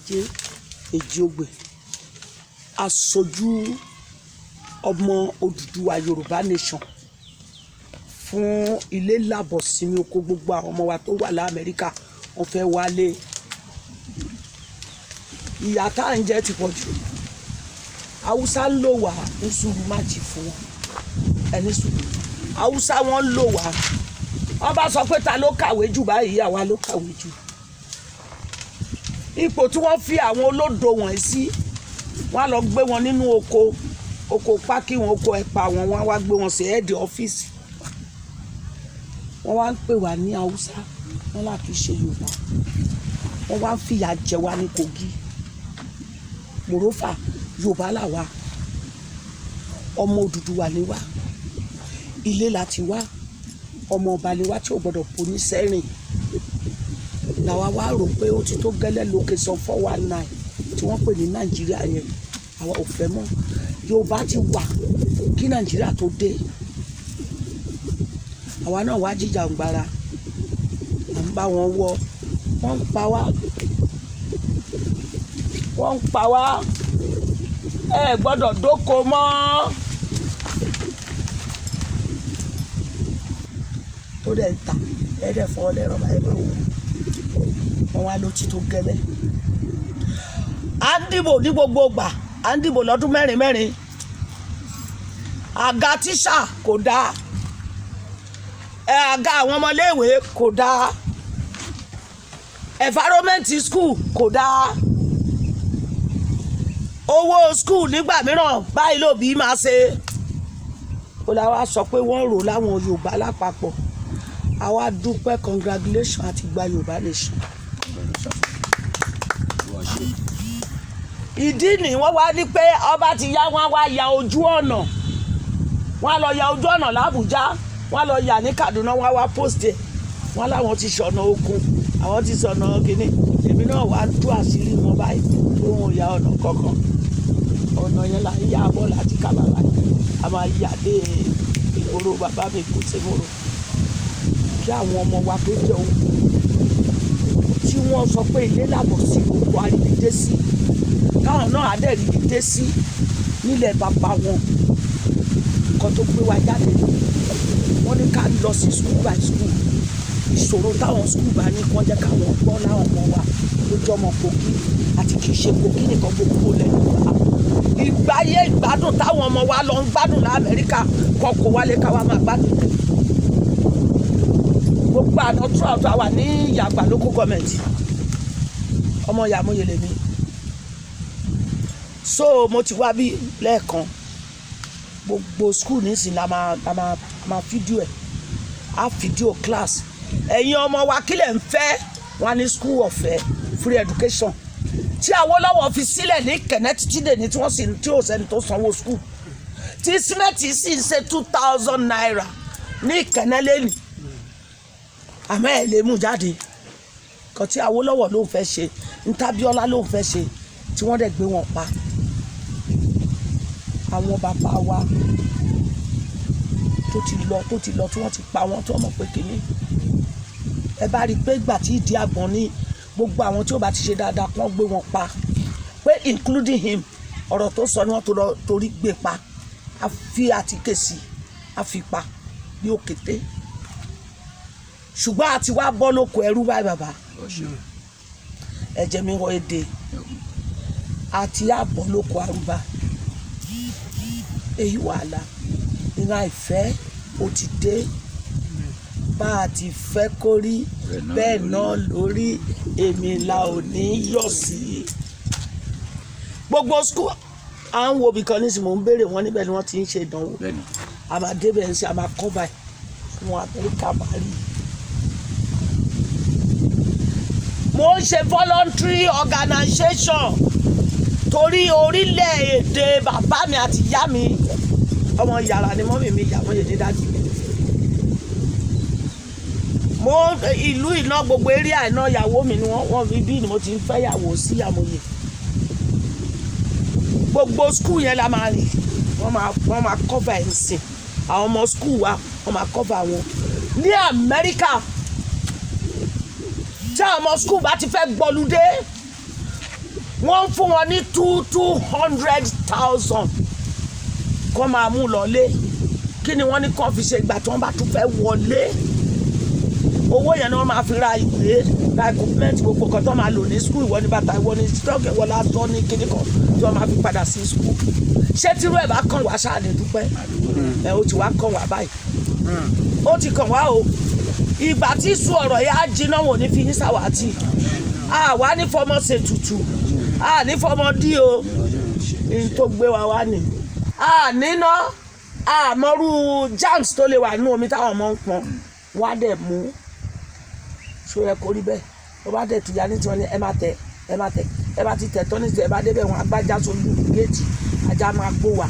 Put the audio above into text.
Ajé Èjìogbè, aṣojú ọmọ Odùduwà Yorùbá Nation fún ilé làbọ̀ sinmi oko. Gbogbo àwọn ọmọ wa tó wà lamẹ́ríkà, wọ́n fẹ́ wálé. Ìyà tá à ń jẹ ti pọ̀ jù. Haúsá ń lò wá ní sùúrù, má ti fún wọn ẹni sùúrù. Haúsá wọn ń lò wá. Wọ́n bá sọ pé ta ló kàwé jù báyìí, àwa ló kàwé jù. Ipò tí wọ́n fi àwọn olódo wọ̀nyí sí, wọ́n á lọ gbé wọn nínú oko, oko pákí wọn, oko ẹ̀pà wọn, wọ́n á wá gbé wọn sí head office. Wọ́n wá ń pè wá ní Haúsá, wọ́n là kìí ṣe Yorùbá. Wọ́n wá ń fìyà jẹ wá ní Kogi mòrófà. Yorùbá là wá, ọmọ Odùduwà ni wá, ilé la ti wá, ọmọ ọba ni wá tí ò gbọdọ̀ poni sẹ́rìn. Làwa wá rò pé ó ti tó gẹ́lẹ́. Location 419 tí wọ́n pè ní Nàìjíríà yẹn, àwa ò fẹ́ mọ́. Yorùbá ti wà kí Nàìjíríà tó dé. Àwa náà wá jìjàǹgbara, à ń bá wọn wọ, wọ́n ń pa wá, wọ́n ń pa wá. Ẹ gbọ́dọ̀ dóko mọ́. Tó dẹ̀ ń ta ẹ dẹ̀ fọ́ lẹ́rọ̀ báyìí pé wọ́n wá ló ti tó gẹ́lẹ́. À ń dìbò ní gbogbo ìgbà, à ń dìbò lọ́dún mẹ́rin mẹ́rin. Àga tíṣà kò dáa, ẹ àga àwọn ọmọléèwé kò dáa, environment school kò dáa, owó school nígbà mìíràn báyìí lòbí máa ṣe. Ó la wá sọ pé wọ́n rò láwọn Yorùbá lápapọ̀. Àwa dúpẹ́, congratulation, àti gba Yorùbá Nation. Ìdí ni wọ́n wá ní pé ọba ti yá, wọ́n wá ya ojú ọ̀nà, wọ́n á lọ ya ojú ọ̀nà l'Àbújá, wọ́n á lọ yà ní Kaduna, wọ́n á wá post ẹ̀, wọ́n láwọn ti ṣọ̀nà okun, àwọn ti ṣọ̀nà kínní. Èmi náà wá tú àṣírí wọn báyìí pé wọn ò ya ọ̀nà kankan. Ọ̀nà yẹn là ń yà bọ̀ láti Kábàlà, a máa yà dé ìgboro bàbá mi kò sí mòrò, kí àwọn ọmọ wa tó jẹ́ òun tí wọ́n sọ pé ilé làbọ̀ sí gbogbo àrídìdé sí, káwọn náà adẹ́rìdìdé sí nílẹ̀ bàbá wọn. Nǹkan tó gbé wa jáde, wọ́n ní ká lọ sí school by school. Ìṣòro táwọn school bá ní, kán jẹ́ káwọn gbọ́ láwọn ọmọ wa lójú ọmọ Kogi, àti kì í ṣe Kogi nìkan, gbogbo lẹ́nu wa. Ìgbáyé ìgbádùn táwọn ọmọ wa lọ ń gbádùn lamẹ́ríkà kọ́ kó wálé káwa máa gbádùn. Gbogbo àná throughout àwa ní Yàgbà local government, ọmọ Yàmóye lèmi. So mo ti wá bí lẹ́ẹ̀kan. Gbogbo school nísìnyí la máa fídíò ẹ̀, á fídíò class. Ẹ̀yin ọmọ wa, kílẹ̀ ń fẹ́? Wọn ní school ọ̀fẹ́, free education tí Awólọ́wọ̀ fi sílẹ̀ ní Kẹ̀nẹ́ títí dè ní, tí wọ́n sì tí ò sẹ́ni tó sanwó school, tí símẹ́ǹtì sì ń ṣe ₦2,000 ní Kẹ̀nẹ́ lẹ́nìí, àmọ́ ẹ̀ lè mú jáde. Kan tí Awólọ́wọ̀ ló ń fẹ́ ṣe, ntábíọ́lá ló ń fẹ́ ṣe, tí wọ́n dẹ̀ gbé wọn pa. Àwọn bàbá wa tó ti lọ, tó ti lọ, tí wọ́n ti pa wọ́n, tí wọ́n mọ̀ pé kínní. Ẹ bá rí i pé ìgbà tí ìdí àgbọ̀n ní gbogbo àwọn tí ó bá ti ṣe dáadáa, kán gbé wọn pa, pé including him, ọ̀rọ̀ tó sọ ni wọ́n tó lọ torí gbé pa. A fi àtíkè sí, a fi pa bí òkété. Ṣùgbọ́n àti wá bọ́ lóko ẹrú báyìí. Bàbá, ẹ̀jẹ̀ mi wọ èdè àti àbọ̀ lóko arúgbá. Èyí wàhálà ìran àìfẹ́ ó ti dé. Bá a ti fẹ́ kó rí bẹ́ẹ̀ náà lórí, èmi la ò ní yọ̀ sí. Gbogbo school à ń wo ibìkan nísìnyí, mò ń béèrè wọn níbẹ̀ ni wọ́n ti ń ṣe ìdánwò. A máa débẹ̀ ń ṣe, a máa kọ́ báyìí fún Amẹ́ríkà, máa rí i. Mo ń ṣe voluntary organization torí orílẹ̀-èdè bàbá mi àti ìyá mi. Ọmọ yàrá ni mọ́mì mi, ìyàwó yẹn ní dájú mi. Mo ìlú iná, gbogbo area iná, ìyàwó mi ni wọ́n fi bí ni mo ti ń fẹ́ yàwó sí Àmọ̀yé. Gbogbo school yẹn la máa rìn, wọ́n máa cover ẹ̀ ń sìn. Àwọn ọmọ school wa, wọ́n máa cover wọn ní Amẹ́ríkà. Tí àwọn ọmọ school bá ti fẹ́ gbọ́ludé, Wọ́n ń fún wọn ní 200,000 kó máa mú lọlé. Kí ni wọ́n ní kó fi ṣe ìgbà tí wọ́n bá tún fẹ́ wọlé? Owó yẹn ni wọ́n máa fi ra ìwé, ra equipment, gbogbo kan tó máa lò ní school. Ìwọ ní bàtà, ìwọ ní stock, ìwọ lásán ní kíní kan tí wọ́n máa fi padà sí school. Ṣé tírú ẹ̀ bá kàn wá, ṣáà ní dúpẹ́ ẹ̀? Ó ti wá kàn wá báyìí, ó ti kàn wá o. Ìgbà tí sùn ọ̀rọ̀ yẹn á jiná, wò ní fi yín sàwátì. Àwa ní fọmọ ṣètùtù, a ní fọmọ dí o. Ní tó gbé wa wá ni a níná àmọ́rú germs tó lè wà nínú omi táwọn ọmọ ń pọn wá dẹ̀ mú. Ṣó yẹ kó rí bẹ́ẹ̀? Ó bá dẹ̀ tìyà ní tiwọn ní ẹ má tẹ, ẹ má tẹ, ẹ bá ti tẹ̀ tán ní tiẹ̀, ẹ bá débẹ̀, wọn agbájá sójú géètì, ajá máa gbó wa.